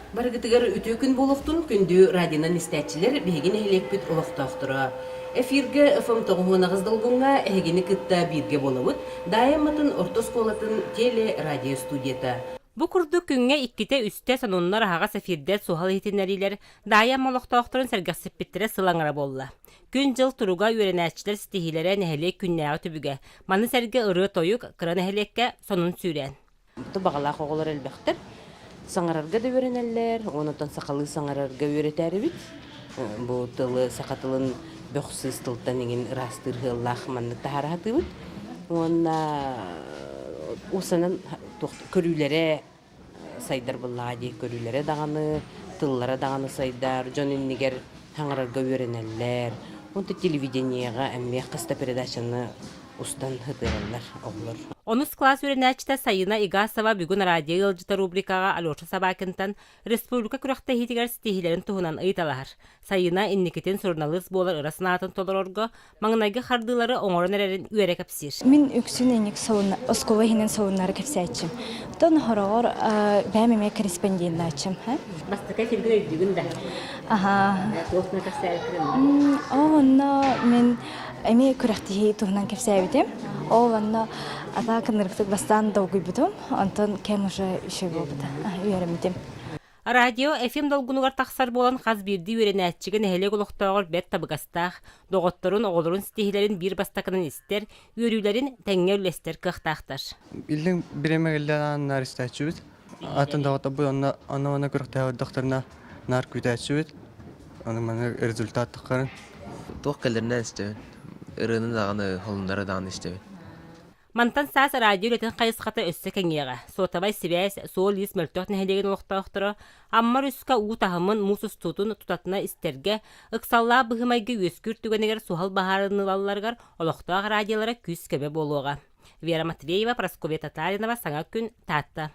Барыгытыгар үтүө күн буолуохтун, күндү радионан истээччилэр, биһиги нэһилиэкпит олохтоохторо. Эфиргэ ФМ 98 долгуҥҥа эһигини кытта бииргэ буолабыт, Даайа Амматын орто оскуолатын теле-радио студията. Бу курдук күҥҥэ иккитэ-үстэ сонуннар аһаҕас эфирдэр суһал иһитиннэриилэр Даайа Амма олохтоохторун сэргэхсиппиттэрэ сыл аҥара буолла. Күн-дьыл туруга үөрэнээччилэр ситиһиилэрэ нэһилиэк күннээҕи түбүгэ. Маны сэргэ ырыа-тойук, кыра нэһилиэккэ сонун сүүрээн. Баҕалаах оҕолор элбэхтэр. Саҥарарга да үөрэнэллэр, онтон сахалыы саҥарарга үөрэтээрибит. Бу тылы, саха тылын бөх-сыыс тылтан иҥин ыраастыыр сыаллаах маннык таһаара сатыыбыт. Уонна уусанан көрүүлэрэ сайдар буоллаҕа дии, көрүүлэрэ даҕаны, тыллара даҕаны сайдар, дьон иннигэр саҥарарга үөрэнэллэр. Онтон телевидениеҕа эмиэ хас да передачаны устан сытыараллар оҕолор. Онус кылаас үөрэнээччитэ Сайыына Игасова бүгүн радио ыалдьыта рубрикаҕа Алеша Собакинтан республика күрэхтэһиитигэр ситиһиилэрин туһунан ыйыталаһар. Сайыына инникитин суруналыыс буолар ыра санаатын толорорго маҥнайгы хардыылары оҥорон эрэрин үөрэ кэпсиир. Мин үксүн инник солун, оскуола иһинэн солуннары кэпсээччим. Оттон хороҕор бэйэм эмиэ корреспонденнааччым. Бастакы эфиргин өйдүүгүн да? Аха. Туох кэпсээбиккин? Онно мин Эмиэ күрэхтэһии туһунан кэпсээбитим. Ол онно ата кынырыктык бастаан долгуйбутум. Онтон кэм уже еще буолбута. Үөрэммитим. Радио FM долгунугар тахсар буолан хас биирдии үөрэнээччигэ нэһилиэк олохтооҕор бэрт табыгастаах, доҕотторун, оҕолорун ситиһиилэрин биир бастакынан истэр, үөрүүлэрин тэҥҥэ үллэстэр кыахтаахтар. Иллэҥ бириэмэ кэллэҕинэ наар истээччибит. Атын доҕотторбут онно онно күрэхтэһэ олордохторуна наар күүтээччибит. Аны маны результат таххарын. Туох кэлэринэн истэбин. Ырыаны даҕаны, холуннары даҕаны истэбин. Мантан саас радио үлэтин хайысхата өссө кэҥиэҕэ. Суотабай сибээс, суол-иис мөлтөх нэһилиэгин олохтоохторо Амма өрүскэ уу таһымын, муус устуутун тутатына истэргэ, ыксаллаах быһыы-майгы үөскүүр түгэнигэр суһал быһаарыныылалларыгар олохтоох радиолара күүс-көмө буолуоҕа. Вера Матвеева, Прасковья Татаринова, Саҥа күн, Таатта.